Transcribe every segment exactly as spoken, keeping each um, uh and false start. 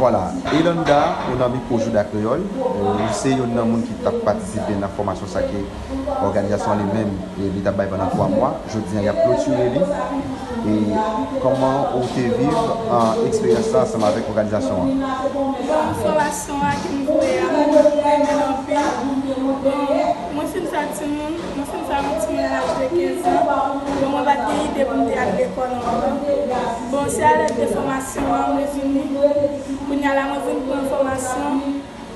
Vwala, Elanda, o nan mikwo Jouda Kreyòl, eh, ou se youn nan moun ki t ap patisipe nan fòmasyon sa ke òganizasyon an li menm, eh, li t ap bay pandan twa mwa. Jodi a, y ap klotire li. E kòman ou te viv, eh, eksperyans la ansanm avèk òganizasyon an? Bon, fòmasyon an ke m fè a, mwen renmen l anpil. Bon, mwen fin fè timoun, mwen fin fè yon timoun a laj de kenz an. Bon, mwen pa t gen ide pou m te al lekòl ankò. Bon, se alèd de fòmasyon an, mwen vini. Kounye a la, mwen vin pran fòmasyon.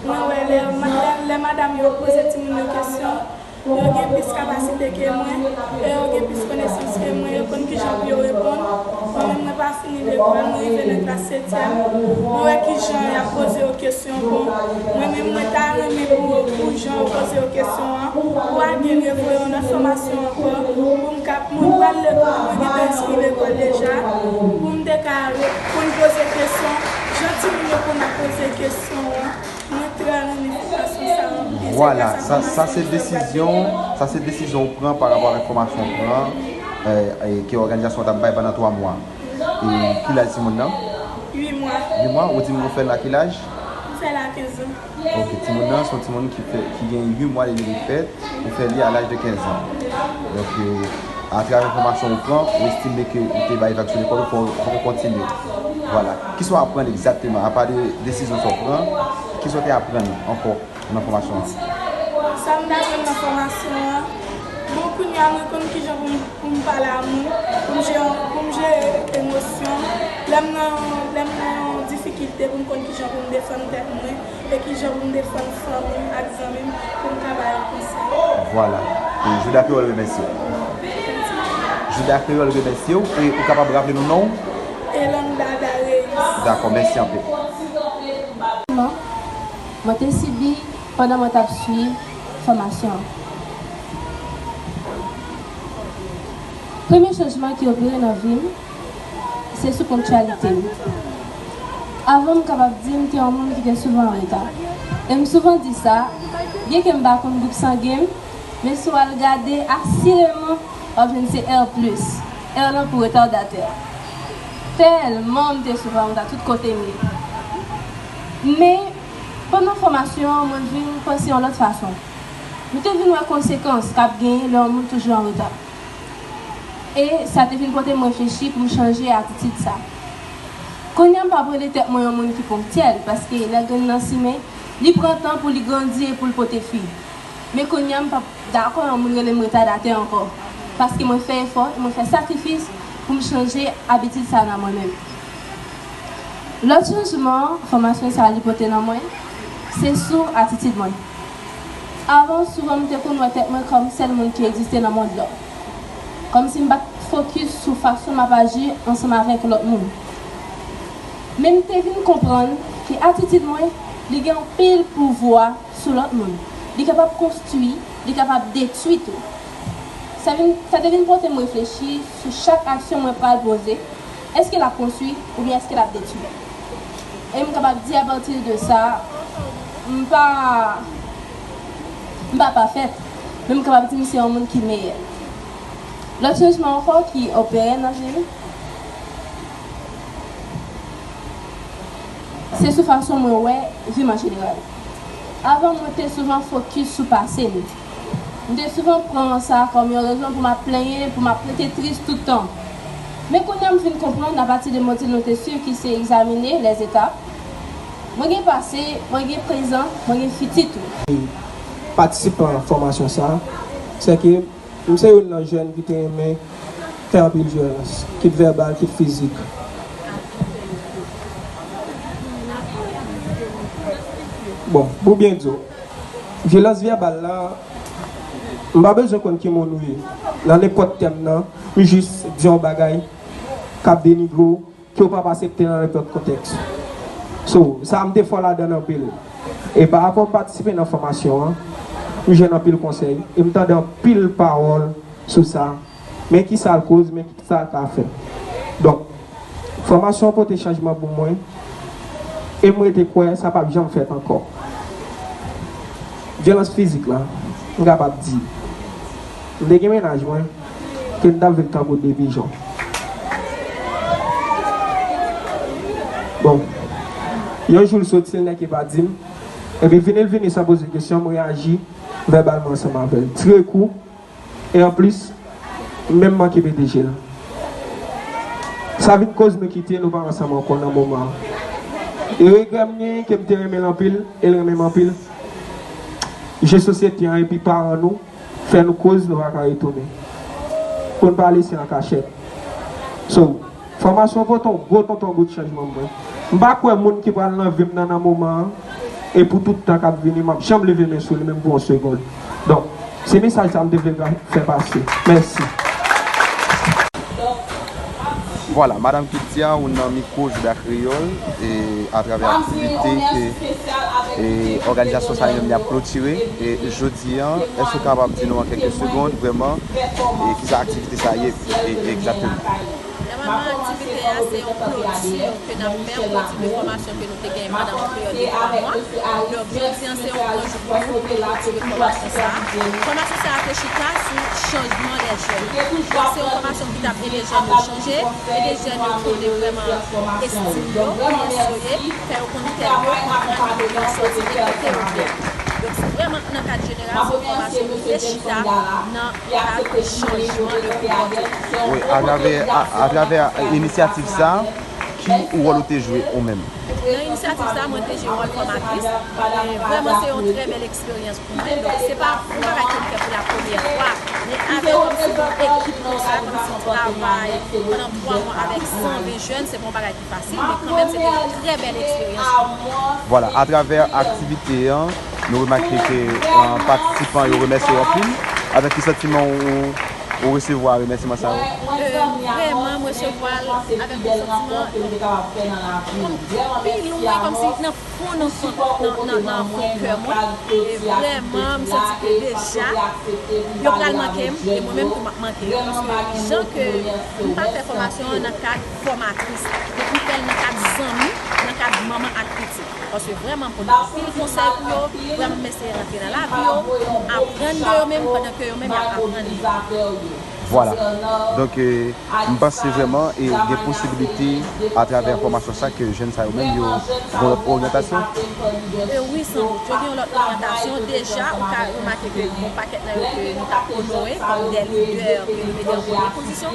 Mwen wè lè, lè, lè madanm yo poze timoun yo kesyon, yo gen plis kapasite ke mwen, e yo gen plis konesans ke mwen, yo konn kijan pou yo reponn. Mwen menm, mwen pa fini lekòl, mwen rive nan klas setyèm. Mwen wè kijan y ap poze yo kesyon. Bon, mwen menm, mwen ta renmen pou, pou jan yo poze yo kesyon an, pou al gen revoye yon lòt fòmasyon ankò, pou m ka, mwen pral lekòl, mwen gentan enskri lekòl deja, pou m te ka re-, pou m poze kesyon, jan timoun yo konn ap poze kesyon an. Mwen trè renmen fòmasyon sa a anpil. Se Vwala, grasa sa, sa se fòmasyon yo m desizyon, sa se desizyon ou pran pa rapò avèk fòmasyon ou pran, eh, eh, ke òganizasyon an t ap bay pandan twa mwa. E ki laj timoun nan? Uit mwa. Uit mwa? Ou di m ou fè l a ki laj? M fè l a kenz an. Ok, timoun nan se yon timoun ki fè, ki gen uit mwa depi li fèt, ou fè li a laj de kenz an. Donk, eh, atravè fòmasyon ou pran, ou estime ke ou te bay vag sou lekòl ou, fò, fòk ou kontinye. Vwala. Kisa w aprann egzakteman, apa de desizyon sa w pran, kisa w te aprann ankò nan fòmasyon an? Sa m t aprann nan fòmasyon an, bon, kounye a mwen konn kijan pou m, pou m pale a moun, pou m jere, pou m jere emosyon m. Lè m nan, lè m nan yon difikilte, pou m konn kijan pou m defann tèt mwen, e kijan pou m defann fanmi m ak zanmi m, pou m ka ba yo konsèy. Vwala. E Jouda Kreyòl remèsye w. Jouda Kreyòl remèsye w. E ou kapab raple nou non w? Elanda Darius. Dakò, mèsi anpil. Mwen te sibi pandan mwen t ap swiv fòmasyon an. Premye chanjman ki opere nan vi m, se sou ponktyalite m. Avan, m kapab di m te yon moun ki te souvan an reta. E m souvan di sa, byenke m pa konn gwoup sangen m, men si w al gade asireman, w ap jwenn se R plis. R lan pou retardatè. Tèlman m te souvan an reta tout kote m ye. Men, pandan fòmasyon an, mwen vin panse yon lòt fason. Mwen te vin wè konsekans k ap genyen lè yon moun toujou an reta. E sa te vin pote m reflechi pou m chanje atitid sa. Kounye a, m p ap rele tèt mwen yon moun ki ponktyèl, paske lè grenn nan simen, li pran tan pou li grandi e pou l pote fwi. Men kounye a, m p ap dakò yon moun rele m retadatè ankò, paske mwen fè efò e mwen fè sakrifis pou m chanje abitid sa nan mwen menm. Lòt chanjman fòmasyon sa a li pote nan mwen, se sou atitid mwen. Avan, souvan m te konn wè tèt mwen kòm sèl moun ki egziste nan mond lan. Kòmsi m pa t fokis sou fason m ap aji ansanm avèk lòt moun. Men m te vin konprann ke atitid mwen, li gen anpil pouvwa sou lòt moun. Li kapab konstwi, li kapab detwi tou. Sa vin, sa te vin pote m reflechi sou chak aksyon mwen pral poze. Èske l ap konstwi oubyen èske l ap detwi? E m kapab di apati de sa, m pa, m pa pafèt, men m kapab di m se yon moun ki meyè. Lòt chanjman ankò ki opere nan vi m, se sou fason mwen wè vi m an jeneral. Avan, mwen te souvan fokis sou pase m. M te souvan pran sa kòm yon rezon pou m ap plenyen, pou m ap rete tris tout tan. Men kounye a, m fin konprann, apati de modil nou te swiv ki se egzamine lèzetap, mwen gen pase, mwen gen prezan, mwen gen fiti tou. Patisipan fòmasyon sa a, se ke m se youn nan jèn ki te renmen fè anpil vyolans, kit vèbal, kit fizik. Bon, pou byen di w, vyolans vèbal la, m pa bezwen konn ki moun ou ye. Nan nenpòt tèm nan, m jis di yon bagay k ap denigre w, ke w p ap aksepte nan nenpòt kontèks. So, sa a m te fò ladan l anpil. E pa rapò m patisipe nan fòmasyon an, m jwenn anpil konsèy e m tande anpil pawòl sou sa. Men kisa l koz, men kisa l ka fè. Donk, fòmasyon an pote chanjman pou mwen e m rete kwè sa p ap janm fèt ankò. Vyolans fizik la, m kapab di, m te gen mennaj mwen, ke n t ap viv tankou de pijon. Bon, Yon jou l soti, l nèk e pa di m. Epi vini l vini san poze kesyon, m reyaji vèbalman ansanm avè l. Tire kou, e anplis, m menm manke pete je l. Sa vin koz nou kite, nou pa ansanm ankò nan moman an. E regrè m genyen ke m te renmen l anpil, e l renmen m anpil. Je sosyete an epi paran nou, fè nou koz nou pa ka retounen. Pou n pa lese an kachèt. So, fòmasyon pote yon gwo tonton bout chanjman mwen. M pa kwè moun ki pral nan vi m nan nan moman an, e pou tout tan k ap vini, m ap janm leve men sou li menm pou yon segonn. Donk, se mesaj sa m te vle fè pase. Mèsi. Vwala, madanm Ketia, ou nan mikwo Jouda Kreyòl, e atravè aktivite ke e òganizasyon sa li menm li ap klotire, e jodi a, èske w kapab di nou an kèk segonn vrèman e kisa aktivite sa ye e egzakteman? Nòmalman, aktivite a se yon kloti ke n ap fè, yon kloti de fòmasyon ke nou te genyen pandan priyòd de twa mwa. Donk, jodi a, se yon gran jou pou nou, pou nou klotire fòmasyon sa a. Fòmasyon sa a te chita sou chanjman lè jèn. Donk, se yon fòmasyon ki t ap ede jèn yo chanje, ede jèn yo konnen vrèman estil yo, kiyès yo ye, fè yo konn tèt yo, konprann yo sòti e kote yo vle. Donk, se vrèman nan kad jenerasyon, fòmasyon ki te chita nan kad chanjman de konpòtman. Wi, atravè, atravè inisyativ sa a, ki wòl ou te jwe ou menm? Nan inisyativ sa a, mwen te jwe wòl fòmatris. E vrèman, se yon trè bèl eksperyans pou mwen. Donk, se pa yon bagay ke m fè pou la premyè fwa, men avè kòmsi yon ekip konsa, kòmsi travay pandan twa mwa avèk san ven jèn, se pa yon bagay ki fasil, men kanmenm, se te yon trè bèl eksperyans pou mwen. Vwala, atravè aktivite an, nou remake ke patisipan yo remèsye w anpil. Avèk ki santiman ou ou resevwa remèsiman sa yo? Vrèman, m resevwa l avèk yon santiman kòm pi lwen, kòmsi nan fon, nan fon, nan, nan, nan fon kè mwen. E vrèman, m santi ke deja, yo pral manke m, e mwen menm tou m ap manke yo. Paske jan ke m pa fè fòmasyon an nan kad fòmatris, men m fè l nan kad zanmi, nan kad manman ak pitit. Paske vrèman m pote anpil konsèy pou yo, vrèman m eseye rantre nan lavi yo, aprann de yo menm pandan ke yo menm y ap aprann de mwen. Vwala. Donk, e, m panse vrèman e gen posiblite atravè fòmasyon sa ke jèn sa yo menm yo gen yon lòt oryantasyon. E wi, san dout, yo gen yon lòt oryantasyon. Deja, ou ka remake ke gen yon pakèt nan yo ke nou t ap onore kòm de lidè ke nou mete an premye pozisyon.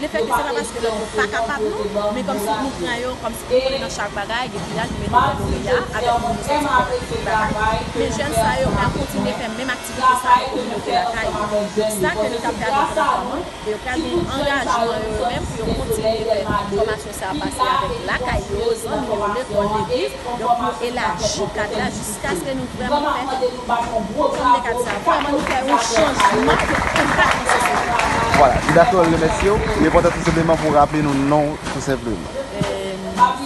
Lefètke se pa paske lòt yo pa kapab non, men kòmsi nou pran yo kòmsi nou konnen nan chak bagay, gen kilaj nou mete nan Montreal avèk moun nou sòti pou bagay. Men jèn sa yo pral kontinye fè menm aktivite sa nan kominote lakay yo. Donk sa ke nou t ap gade pandan twa mwa, e yo pral gen angajman yo, yo menm pou yo kontinye fè fòmasyon sa a pase avèk lakay yo, zanmi yo, lekòl, legliz. Donk, nou elaji kad la jiskaske nou vrèman fè, kòm m te ka di sa, vrèman nou fè yon chanjman ke m pa t panse se te. Vwala, Jouda Kreyòl remèsye w. Li enpòtan tou senpleman pou w raple nou non w tou senpleman.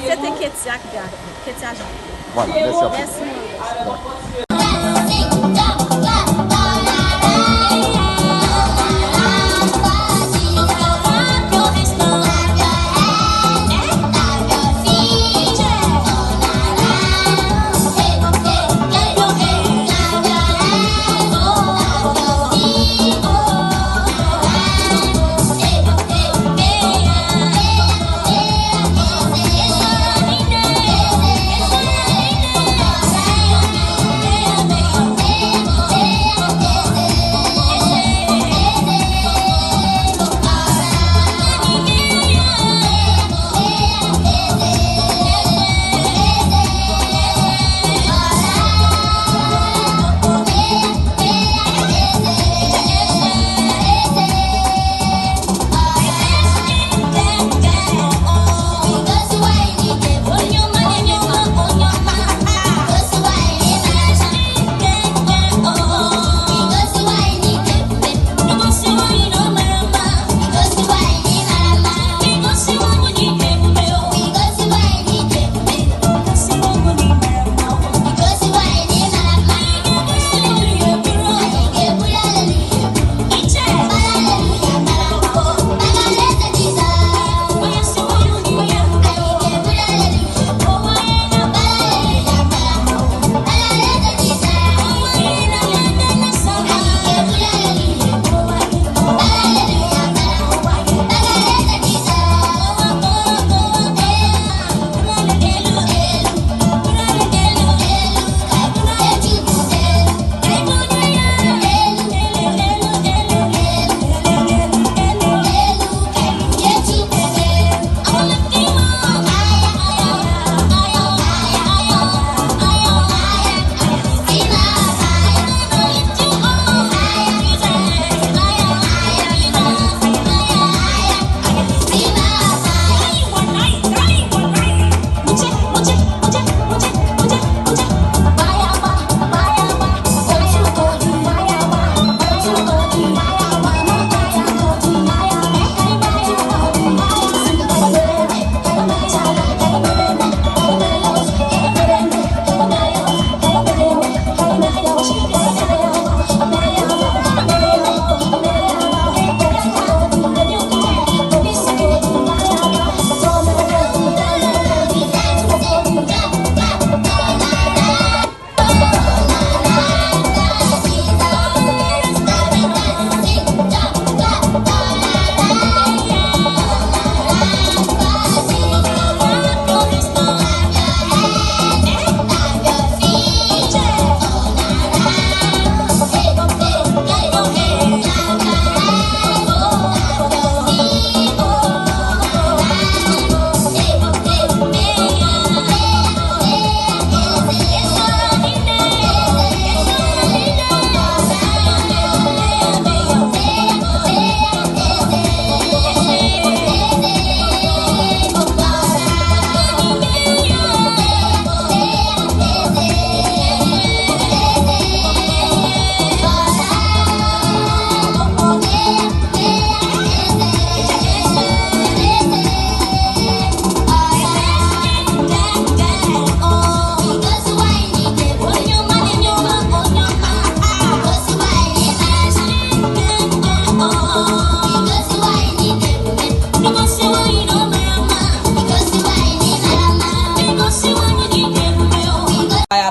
Se te Ketia ki te avèk nou. Ketia Jean. Vwala, mèsi anpil. Mèsi.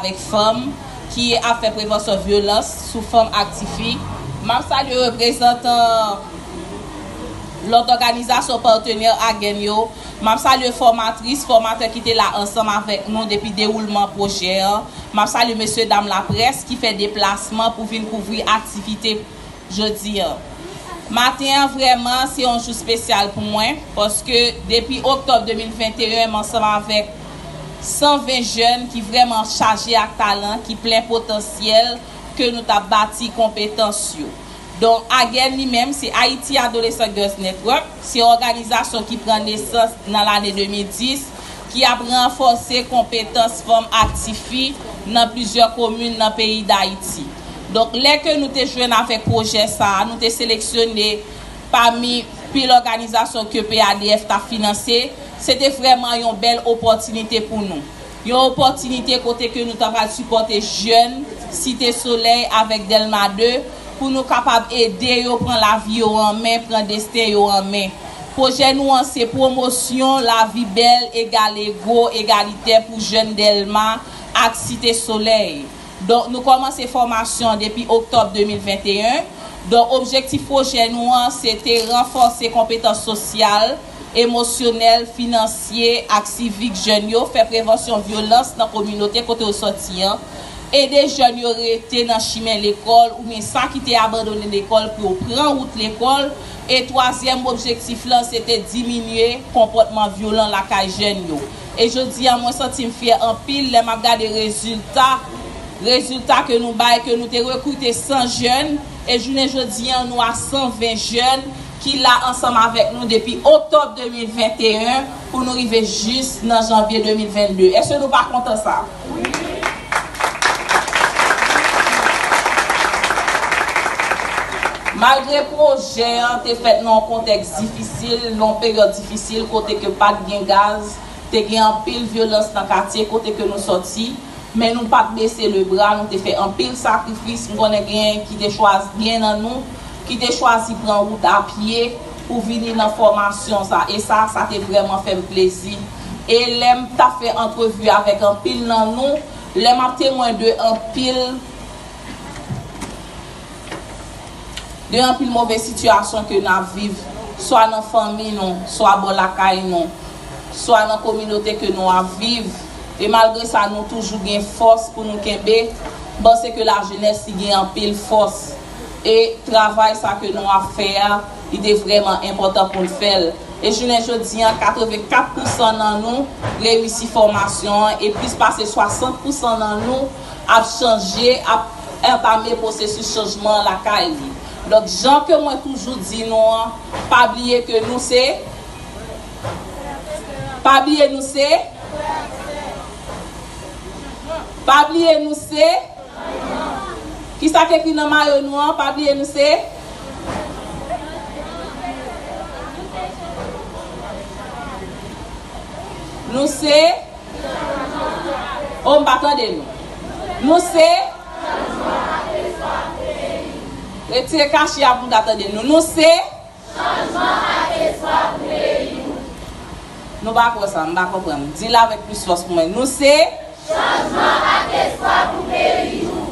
Avèk fanm ki ap fè prevansyon vyolans sou fanm ak tifi. M ap salye reprezantan lòt òganizasyon patnè Again yo. M ap salye fòmatris, fòmatè ki te la ansanm avèk nou depi dewoulman pwojè an. M ap salye mesye dam laprès ki fè deplasman pou vin kouvri aktivite jodi an. Maten an, vrèman, se yon jou espesyal pou mwen, paske depi oktòb de mil venteyen, m ansanm avèk san ven jèn ki vrèman chaje ak talan, ki plen potansyèl, ke nou t ap bati konpetans yo. Donk, Again li menm, se Haiti Adolescent Girls Network, se yon òganizasyon ki pran nesans nan lane de mil dis, ki ap ranfòse konpetans fanm ak tifi nan plizyè komin nan peyi Dayiti. Donk, lè ke nou te jwenn avèk pwojè sa a, nou te seleksyone pami pil òganizasyon ke P A D F t ap finanse, se te vrèman yon bèl opòtinite pou nou. Yon opòtinite kote ke nou ta pral sipòte jèn Site Solèy avèk Dèlma de pou nou kapab ede yo pran lavi yo an men, pran desten yo an men. Pwojè nou an se pwomosyon lavi bèl, egal ego, egalitè pou jèn Dèlma ak Site Solèy. Donk, nou kòmanse fòmasyon an depi oktòb de mil venteyen. Donk, objektif pwojè nou an, se te ranfòse konpetans sosyal, emosyonèl, finansye ak sivik jèn yo, fè prevansyon vyolans nan kominote kote yo sòti an, ede jèn yo rete nan chimen lekòl oubyen sa ki te abandone lekòl pou yo pran wout lekòl, e twazyèm objektif la, se te diminye konpòtman vyolan lakay jèn yo. E jodi a, mwen santi m fyè anpil lè m ap gade rezilta, rezilta ke nou bay, ke nou te rekrite san jèn, e jounen jodi a, nou a san ven jèn ki la ansanm avèk nou depi oktòb de mil venteyen pou nou rive jis nan janvye de mil vennde. Èske nou pa kontan sa? Malgre pwojè an te fèt nan yon kontèks difisil, nan yon peryòd difisil kote ke pa t gen gaz, te gen anpil vyolans nan katye kote ke nou sòti, men nou pa t bese lebra, nou te fè anpil sakrifis. M konnen gen ki te chwazi, gen nan nou ki te chwazi pran wout a pye pou vini nan fòmasyon sa, e sa, sa te vrèman fè m plezi. E lè m t ap fè antrevi avèk anpil nan nou, lè m ap temwen de anpil de anpil move sitiyasyon ke n ap viv, swa nan fanmi nou, swa bò lakay nou, swa nan kominote ke nou ap viv. E malgre sa, nou toujou gen fòs pou nou kenbe. M panse ke lajenès li gen anpil fòs. E travay sa ke nou ap fè a, li te vrèman enpòtan pou n fè l. E jounen jodi a, katrevenkat pousan nan nou reyisi fòmasyon an, e plis pase swasant pousan nan nou ap chanje, ap antame pwosesis chanjman an lakay li. Donk, jan ke mwen toujou di nou an, pa bliye ke nou se, pa bliye nou se, Pa bliye nou se. Kisa k ekri nan mayo nou an? Pa bliye nou se. Nou se. Oh, m pa tande nou. Nou se. Retire kache a pou m ka tande nou. Nou se. Chanjman ak espwa pou peyi nou. Nou pa kwè sa, m pa konprann. Di l avèk plis fòs pou mwen. Nou se. Chanjman ak espwa pou peyi nou.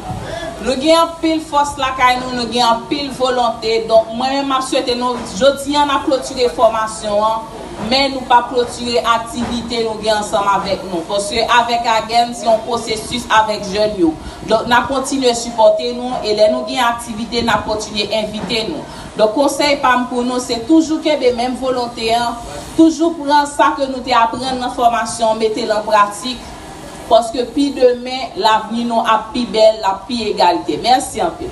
Nou gen anpil fòs lakay nou, nou gen anpil volonte. Donk, mwen menm, m ap swete nou, jodi a, n ap klotire fòmasyon an, men nou p ap klotire aktivite nou gen ansanm avèk nou. Paske avèk Agèn, se yon pwosesis avèk jèn yo. Donk, n ap kontinye sipòte nou, e lè nou gen aktivite, n ap kontinye envite nou. Donk, konsèy pa m pou nou, se toujou kenbe menm volonte an, toujou pran sa ke nou te aprann nan fòmasyon an, mete l an pratik, paske pi demen, lavni nou ap pi bèl, l ap pi egalite. Mèsi anpil.